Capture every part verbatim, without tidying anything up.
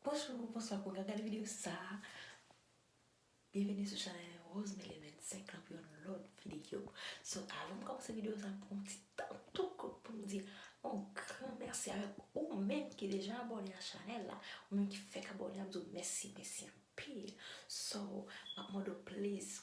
Bonjou, bonswa, kòman w gade videyo sa a? Byenveni sou chanèl Rosemary vennsenk lan pou yon lòt videyo. So, avan m kòmanse videyo sa a, m pran yon ti tan tou kout pou m di yon gran mèsi avèk ou menm ki deja abòne a chanèl la, ou menm ki fèk abòne a, m di w mèsi, mèsi anpil. So, m ap mande w please,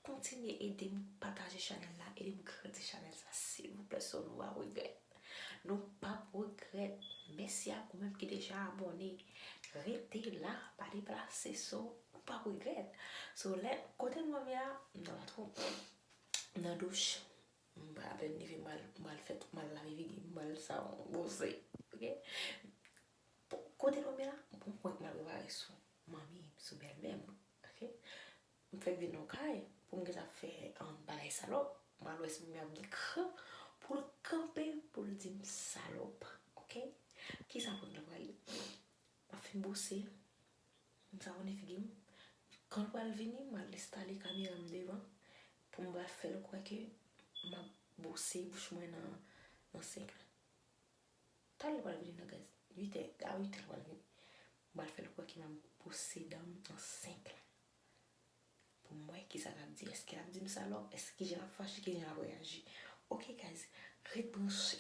kontinye ede m pataje chanèl la, ede m grandi chanèl sa, silvouplè, so nou pa regrèt. Nou p ap regrèt. Mèsi ak ou menm ki deja abòne. Rete la, pa deplase, so, ou p ap regrèt. So, lè, kote m dòmi a, m nan latrin, m nan douch, m apèn leve, m al, m al fè, m al lave figi m, m al sa, m bwose, oke? Kote m dòmi a, m pran kwen m al prepare sou manmi m, sou bèlmè m, oke? M fèk vin nan kay pou m gentan fè, um, bagay salòp. M al wè si m ap gen kran pou l kanpe, pou l di m salòp, oke? Kisa pou l pral ye? M ap fin bwose, m savone figi m. Kan l pral vini, m al enstale kamera m devan pou m pral fè l kwè ke m ap bwose bouch mwen nan, nan senk lan. Talè l pral vini nan gaz. Uit è, a uit è l pral vini. M pral fè l kwè ke m ap bwose dan m nan senk lan. Pou m wè kisa l ap di. Èske l ap di m salòp? Èske kijan l ap fache? Kijan l ap reyaji? Oke, guys, ret branche.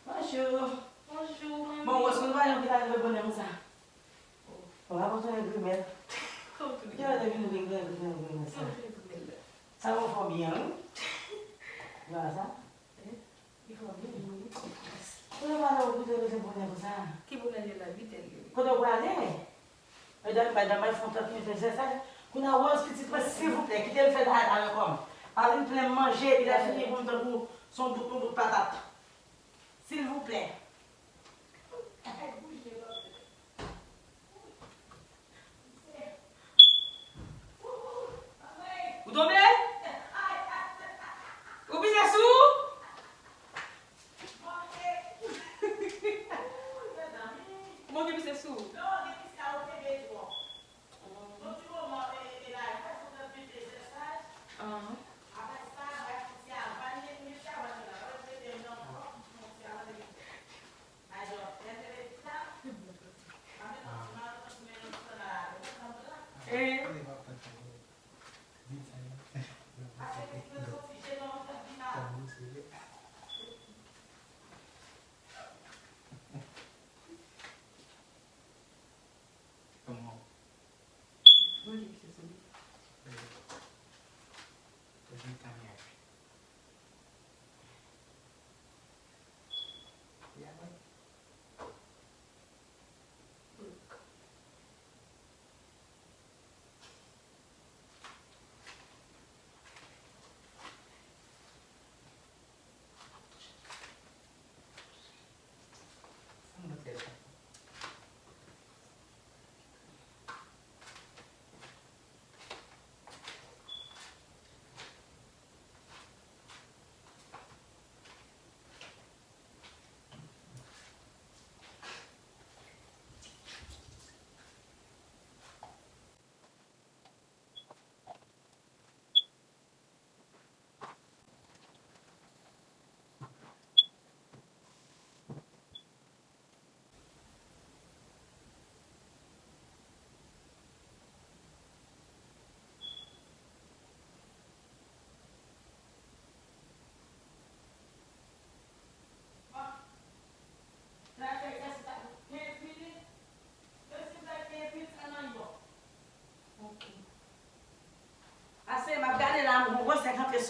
Bonjou. Bonjou, manmi. Bon, ou wè, se konn pa yon ki ta leve bonè konsa. Ou pa konn tounen grimèl. Kòm tou. Kilè w te vin grimèl, grimèl, grimèl sa? Kòm tou grimèl la. Sa bon fò byen, wi. Vwala sa. Eh, li fò byen, wi. Kote w pale ou kite leve bonè konsa? Ki bonè l ye la, uit è l ye. Kote w prale? Medam, medam, bay fon trant minit egzèsaj. Kounye a, Rose, pitit mwen, silvouplè, kite l fè travay pa renkò m. Pa vin plen m manje, epi lè fini pou m tankou se yon bout, yon bout patat. Silvouplè. Ou tonbe? Ou pise sou? Ou manke pise sou? Ahn. Eh.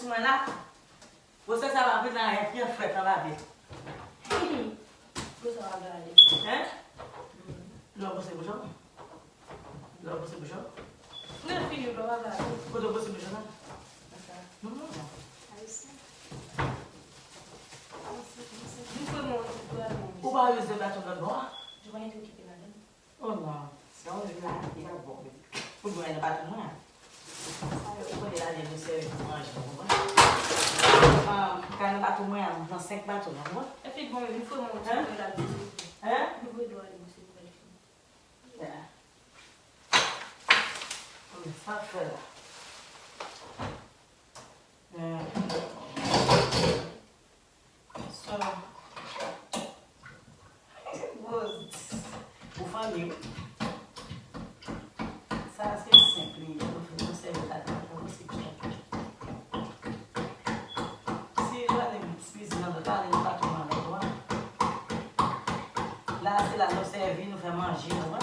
Mwen la, gwosè sa va vin la, yon pye frèt anba pye. Gwosè w ap gade. Hein? Lè w pase bouchon? Lè w pase bouchon? Mwen fini, w ap gade. Kote w pase bouchon la? Nan sa. Non, non, non. Ayisyen. Mwen fè mwen okipe a mwen. Ou pa reze baton lòt bò a? Ou pa gen te okipe madanm. Oh non, se yon vi la, li pa bon. Pou mwen, nan baton mwen an. Sa yo, ou konnen la, li nou sèvi pou manje, ou konprann? Ah, ka nan baton mwen an, nan senk baton, ou konprann? Epi bon, li fè mwen ti Hein? Pè la, li se Hein? Li vre dwa li, se pè. Ya. Sa fè la. Eh. So, Rose, ou fanni wi. Sa se senp li ye. Nou fè nou sèvi la nan yon sik. Si yo ale kwizin nan lòt, ale nan patwon nan lòt, ou wè. La se la nou sèvi, nou fè manje, ou wè.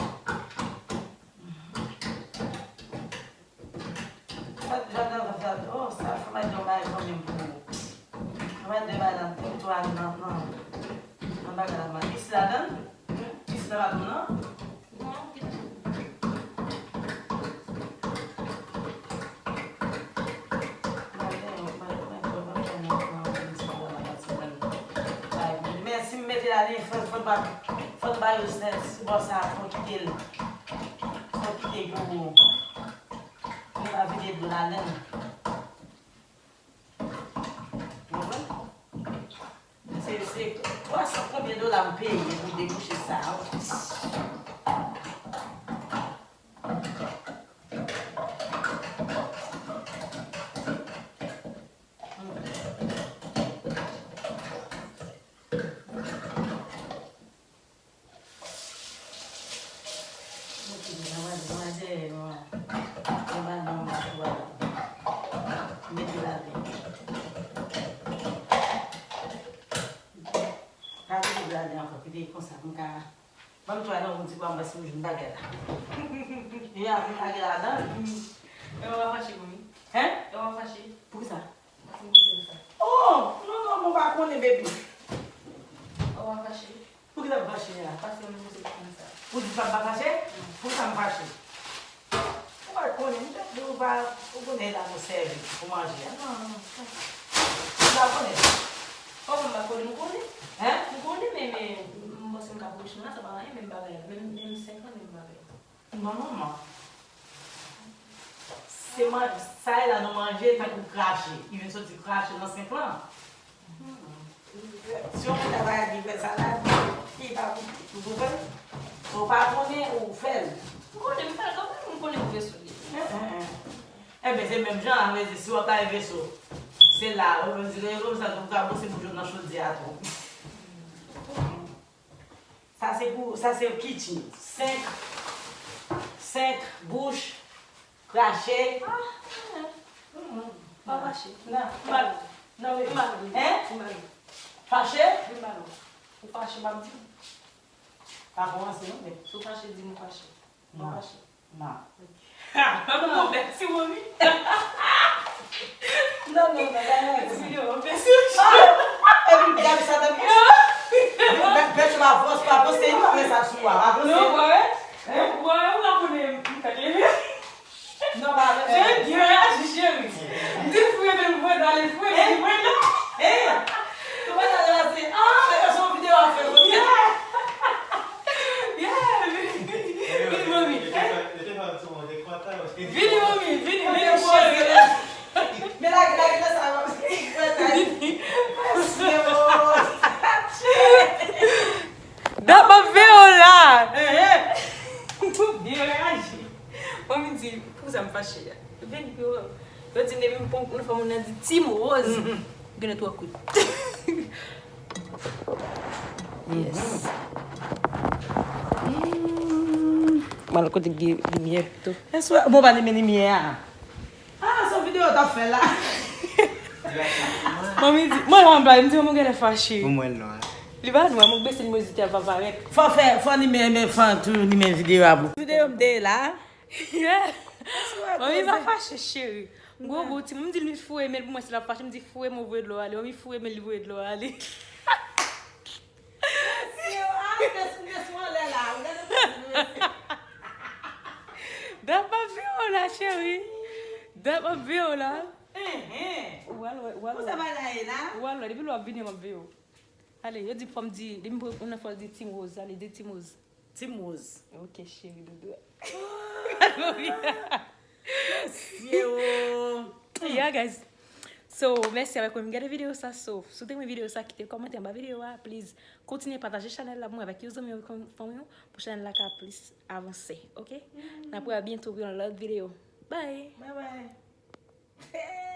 Sa, sa, sa, sa, oh, sa, fò m al di yon bagay kanmenm pou ou. Fò m al di yon bagay nan, pou ou al nan, nan, nan bagay la, man. Isi ladan l? Isi nan baton nan? Non, ki tou. Men si m mete la, li fò, fò ba, fò ba yo sèl, si bò sa, fò kite l. Fò kite pou, pou li pa vide dlo ladan l. Ou konprann? Se, se twa san konbyen dola m peye pou debouche sa a? Ok, manmzèl, manmzèl, manmzèl, mete ladan. Pa kite ladan ankò, kite konsa pou m ka. Ban m twa nan ou di pa m si m jwenn bagay la. E a pou m lage ladan. E w pa fache pou mi? Hein? E w pa fache? Poukisa? Oh, non, non, mwen pa konnen, baby. Ou pa fache? Poukisa m fache a? Paske mwen se konn sa. Ou di pa m pa fache? Poukisa m fache? Ou pa konnen, m te di ou pa, ou konnen la nou sèvi pou manje a. Non, non, non. Ou pa konnen? Kòman m pa konnen? M konnen. Hein? M konnen, men, men, m panse m ka pwoche nan sa pa anyen, menm bagay la. Menm, menm senk an, menm bagay la. Non, manman. Se man-, sa e la nou manje tankou krache. Li vin soti krache nan senk lan. Si yon moun ta bay li fè salad, li pa pou, pou fè. Ou pa konnen, ou fè l. M konnen m fè l kanmenm, m konnen m fè sou li. Enben, se menm jan an, vle di, si w ap lave veso, se la, ou di, e konsa, tou ka bwose bouch ou nan chodyè a tou. Sa se pou, sa se kitchen. Senk, senk, bouch, krache. Ah, mm, mm. Pa fache. Nan, nan, nan, men, hein? Fache? Ou fache, m ap di w. Pa kòmanse non, men. Si w fache, di m ou fache. Mwen fache. Non. Ha! Mwen bèt ti momi. Non, non, non, non, non. Ti videyo, mwen fè sou. Ah! Epi gade sa, tande. Bèt, bèt, pa avanse, pa avanse, li pa fè sa sou a, pa avanse. Non, mwen, mwen, mwen, mwen konnen m fèk leve. Non, pa avanse. Cheri, byen reyaji, cheri. M te fouye men m pran ale fouye, men m pran la. Eh! Ou pa ta la se, ah, se yon videyo a fè, ok? Yeah! Yeah! Vini, vini, vini, mami. Vini, mami, vini, vini, cheri. Men la, la, la, sa, vini. Dat m ap veye w la. Byen reyaji. Mami di, poukisa m fache a? Vin pi wè. Yo di m depi m pran kout nan fè moun nan di Team Rose. Genlè twò kout. Yes. Mm. M al kote gen limyè pito. Eswe, bon, pa limen limyè a. Ah, se yon videyo w t ap fè la. Manmi di, mwen la anba, m di, mwen genlè fache. Ou mwen non. Li pa nwa, mwen bese limyè a pa parèt. Fò fè, fò limen, men fò toujou limen videyo a pou. Videyo m te la. Yeah. Manmi pa fache, cheri. Gwo gou, timoun m di l foure men l pou mwen, si l ap fache, m di foure men w voye dlo ale. Manmi foure men l, li voye dlo ale. Mesye, ah, mesye, mesye, anlè la, ou gade pòz mesye. Dat m ap veye w la, cheri. Dat m ap veye w la. Enhen. Ou al wè, ou al Pou sa wè. Bagay la. Ou al wè, depi lè w ap vini, m ap veye w. Ale, yo di fò m di, depi m pran yon fò di Team Rose, ale, di Team Rose. Team Rose. Ok, cheri, doudou. Mesye, oh. Yeah, guys. So, mèsi avèk mwen gade videyo sa. So, si w te renmen videyo sa, kite kòmantè anba videyo a, please. Kontinye pataje chanèl la pou mwen avèk yon zanmi ou, fanmi ou, pou chanèl la ka plis avanse, ok? N ap wè byento pou yon lòt videyo. Bye! Bye bye.